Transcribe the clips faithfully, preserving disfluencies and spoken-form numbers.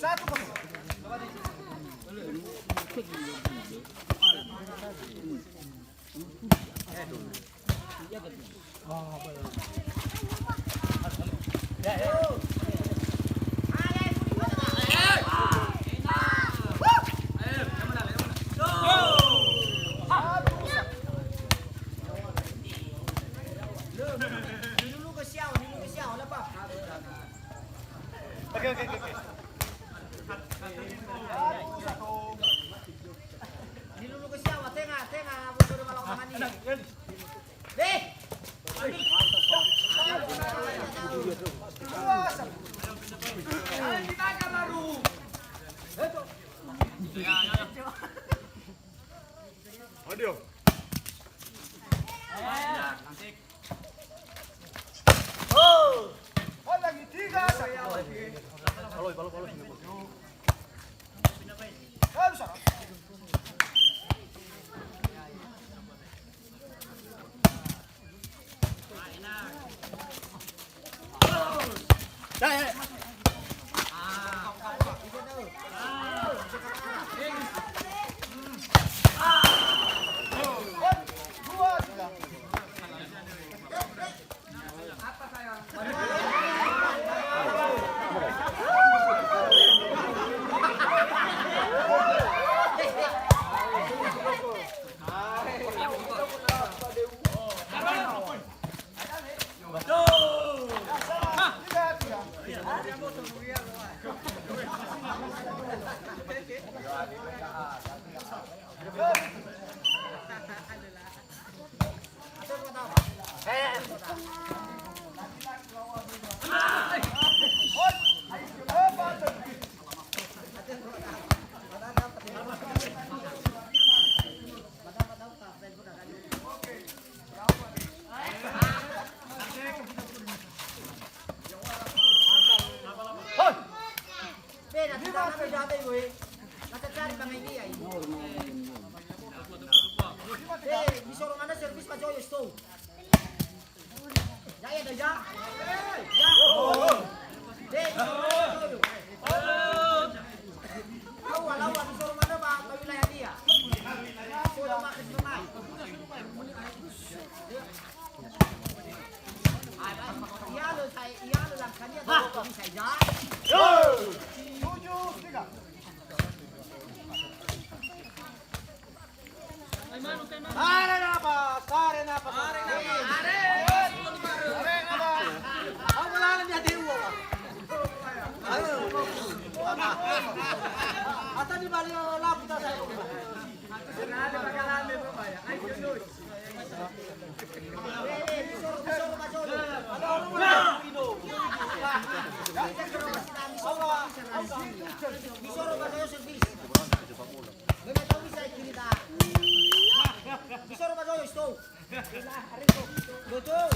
Satu kosong. Oke, oke, oke, oke. Nilulu ke siawa, tenga, tenga, bosoro malau mangani. Deh. Adio. Eh, misoro manö servis ba Joyo, stop. Ya, ya, ya. Ya. Eh, misoro manö Joyo. Lawa, lawa, misoro manö ba, ba wilayah dia. Solo ma-, mai. Ialö sa-, ialö langkania, bisa ya. Tujuh, tiga. Tarik nafas, tarik nafas. Tarik nafas. Tarik nafas. Aku lala di hati gua, Pak. Ayo. Atau di balik lapu tak saya. Betul.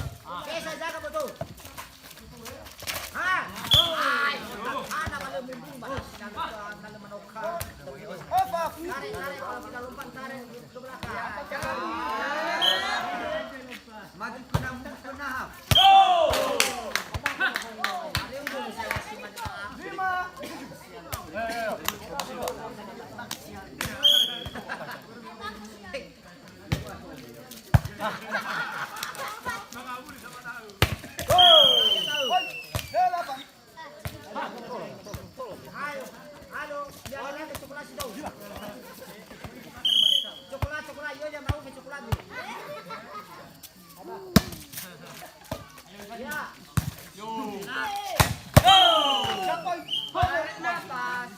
Saya jaga betul. Ha? Hai, anak kalau mumbung, Pak. Kalau, kalau menoka. Tarik, tarik, kalau kita lompat, tarik ke belakang. Maju kena, mundur kena. Lima. Coklat, coklat, iya, iya, mau ke coklat nih. Ya. Yo. Yo. Tarik nafas.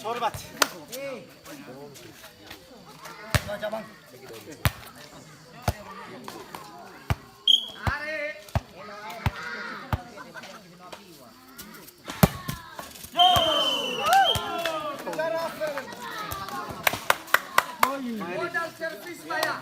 Sorbat. Modal servis, Pak, ya.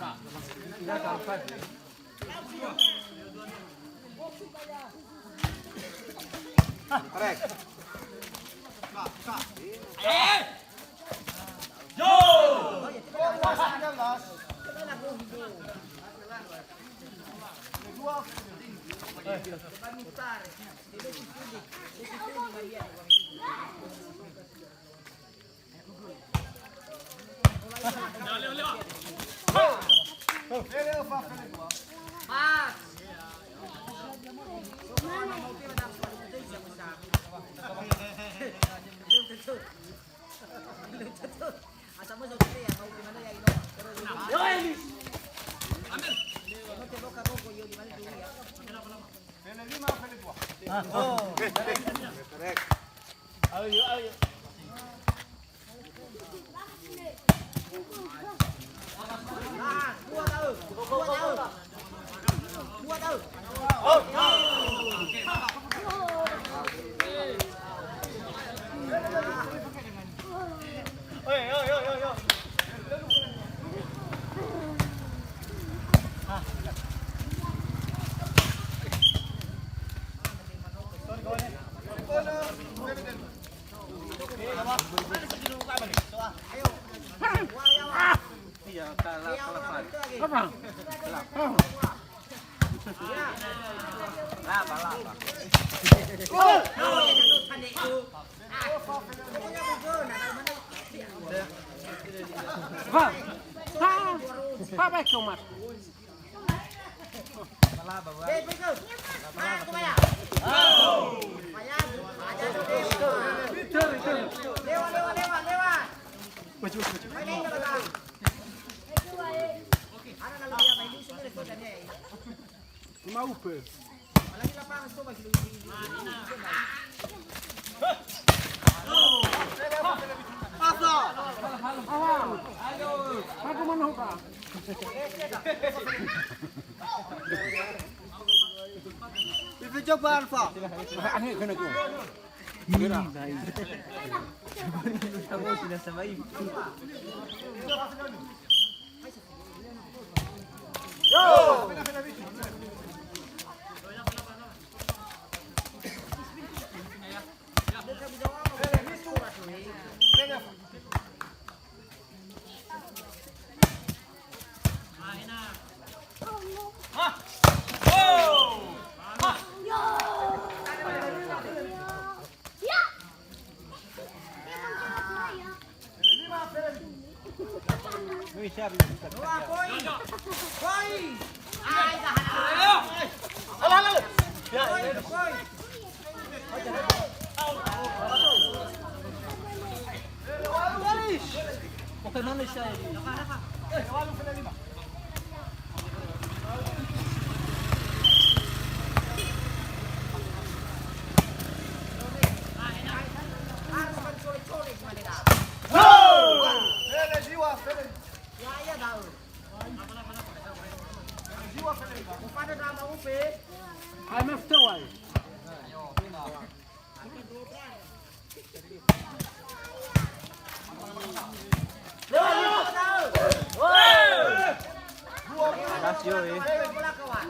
Yo, eh. Lewa bola kawan.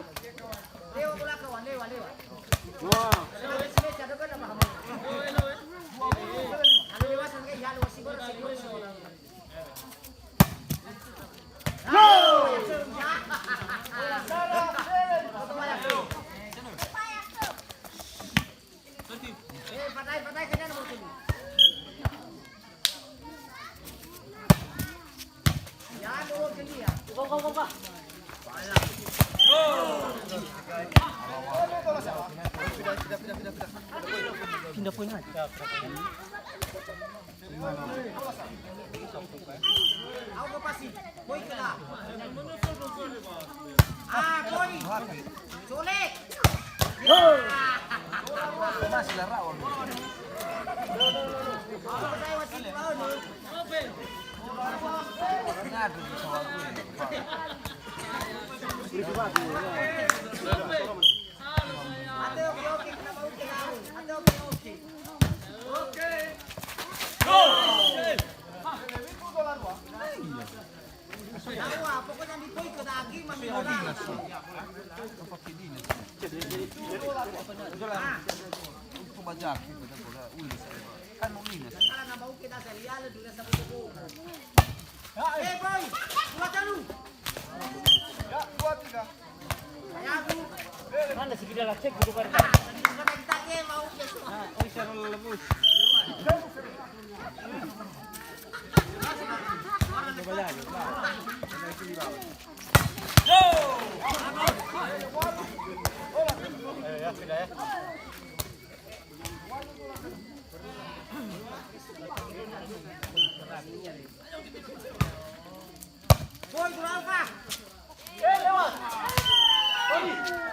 Lewa bola kawan, lewa, lewa. Wah. Lewa, lewa, lewa. Pindah poin aja. Au ko pasi. Boy kena. Ah, boy. Sole. Masih lah rawon. Saya masih rawon. Ngadu di sawah gue. Eh, boy, dua talu. Mana si kita lacek gitu kan? Kata kita ke mau ke semua. Ah, oh, Syarul Lebus. Coba ya, coba. Eh, ya, sudah ya. Boy, dua alfa. Eh, lewat. Sorry.